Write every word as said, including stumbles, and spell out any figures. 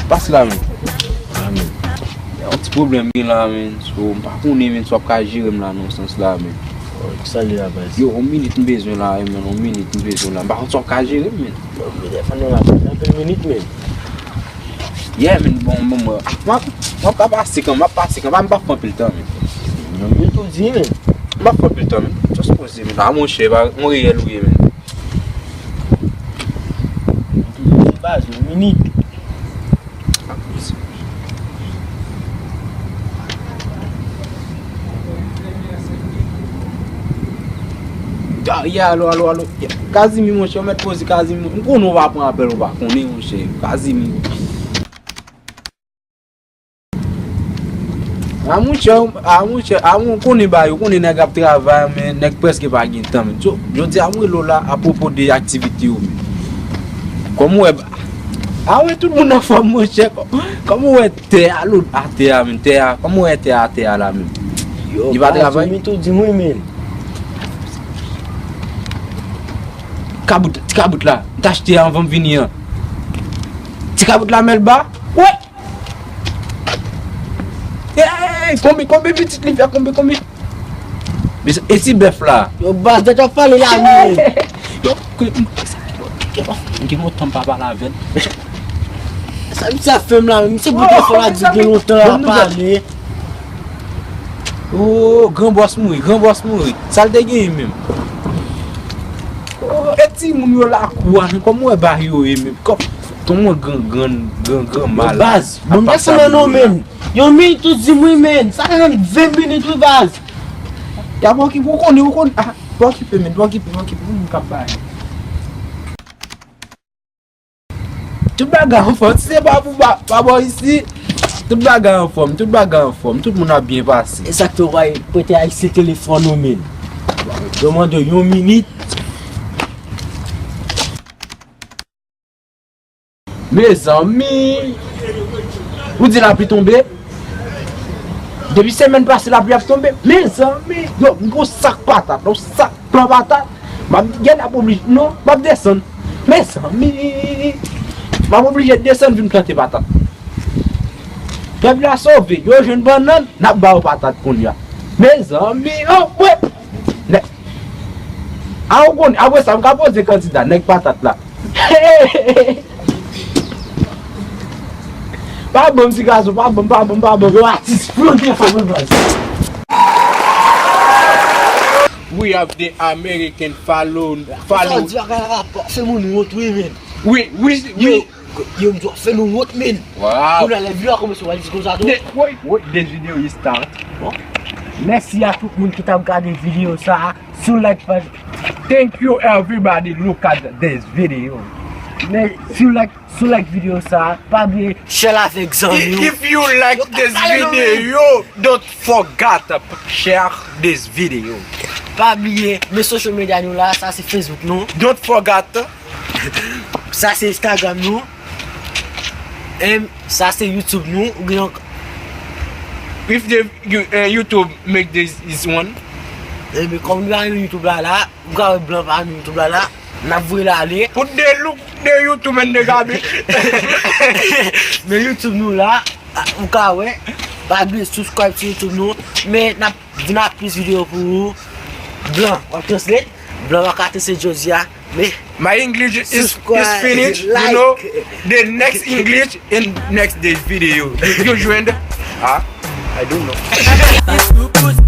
Pase la, men. Ah, men. Yon ti pwoblèm gen la, men. So, m pa konnen, men, si w ap ka jere m la nan sans la, men. Oh, ki sa l ye la, baz? Yo, yon minit m bezwen la, men, yon minit m bezwen la. M pa konn si w ap ka jere m, men. Bon, men, telefòn nan la, anpil minit, men. Yeah, men, bon, bon, bon. M ap, m ap ka pase kan, m ap pase kan, m ap fè anpil tan, men. Yon minit ou di, men. M ap fè anpil tan, men. Just poze, men. A, monchè, pa, yon reyèl ou ye, men. Baz, yon minit. Ah, yeah, alo, alo, alo. Kazimi, monchè, ou mèt poze Kazimi. M konnen ou pa pran apèl, ou pa konnen, monchè. Kazimi. A monchè, a monchè, a ou konnen bagay, ou konnen nèg ap travay, men nèg prèske pa gen tan, men. Jodi a, m rele w la apwopo de aktivite yo, men. Kòman w wè, a wè tout moun anfòm, monchè. Kòman w wè tè a, lòt atè a, men, tè a, kòman w wè tè a, atè a la, men? Yo, li pa travay? Jimmy tou di mwen, men. Kabout, ti kabout la, m t achte anvan m vini an. Ti kabout la, Melba. Wè! Hey, konbyen, konbyen pitit li fè, konbyen, konbyen? E ti bèf la? Yo, baz, de w ap pale la, men. Yo, m gen lontan m pa pale avè l. Sa misye ap fè m la, men? Misye bout telefòn la di gen lontan l ap pale. Oh, gran bòs mouri, gran bòs mouri. Sa l te genyen menm? Oh, e timoun yo lakou a, men kòman w wè bagay yo ye menm? Kòman, kòman gran, gran, gran, gran mal ap pase avè yo la? Baz, bon, desann nan non, men. Yon minit ou di m wi, men. Sa ka nan ven minit wi, baz. Ya, pa okipe, ou konnen, ou konnen. Ah, pa okipe, men, pa okipe, pa okipe, ou menm k ap bay. Tout bagay anfòm. Si se pa pou ba-, pa bò isi, tout bagay anfòm, tout bagay anfòm, tout moun ap byen pase. E sa k fè w pa prete Ayisyen telefòn ou, men? Yo mande w yon minit. Mezanmi! Ou di lapli tonbe? Depi semèn pase lapli ap tonbe. Mezanmi! Yo, m gon sak patat, yon sak plan patat. M ap gen ap oblije, non, m ap desann. Mezanmi! M ap oblije desann vin plante patat. Pèp la sove, yo jwenn bannann, n ap ba yo patat kounye a. Mezanmi, oh, wè! Nè-, a ou konnen, apre sa, m ka poze kandida, nèg patat la. Pa ban m ti gason, pa ban m, pa ban m, pa ban m. Yo, atis, pran telefòn mwen, baz. We have the American follow, follow. Sa w di a gen rapò, se moun wont wi, men. Wi, wi, wi. Yo, yo, m di w ap fè nou wont, men. Wow. Kounye a lè videyo a kòmanse, w a di konsa tou. Wait, wait, this video is start. Bon. Mèsi a tout moun ki t ap gade videyo sa a. Si w like pa, thank you everybody look at this video. Men si w like, si w like videyo sa a, pa bliye share l avèk zanmi w. If you like this video, don't forget to share this video. Pa bliye, men social media nou la, sa se Facebook nou. Don't forget. Sa se Instagram nou. Em, sa se YouTube nou. Ou gen yon... If the you, uh, YouTube make this, this one. Enben, kòm nou pa renmen YouTube la, la, ou ka wè blan pa renmen YouTube la, la, n ap voye l ale. Put the look the YouTube and the garbage. Men YouTube nou la, ou ka wè. Pa bliye subscribe sou YouTube nou. Men n ap vin ak plis videyo pou ou. Blan, w ap translate? Blan pa ka translate jodi a. Men my English is, is finished, you know. The next English in next day's video. If you joined, ah, I don't know.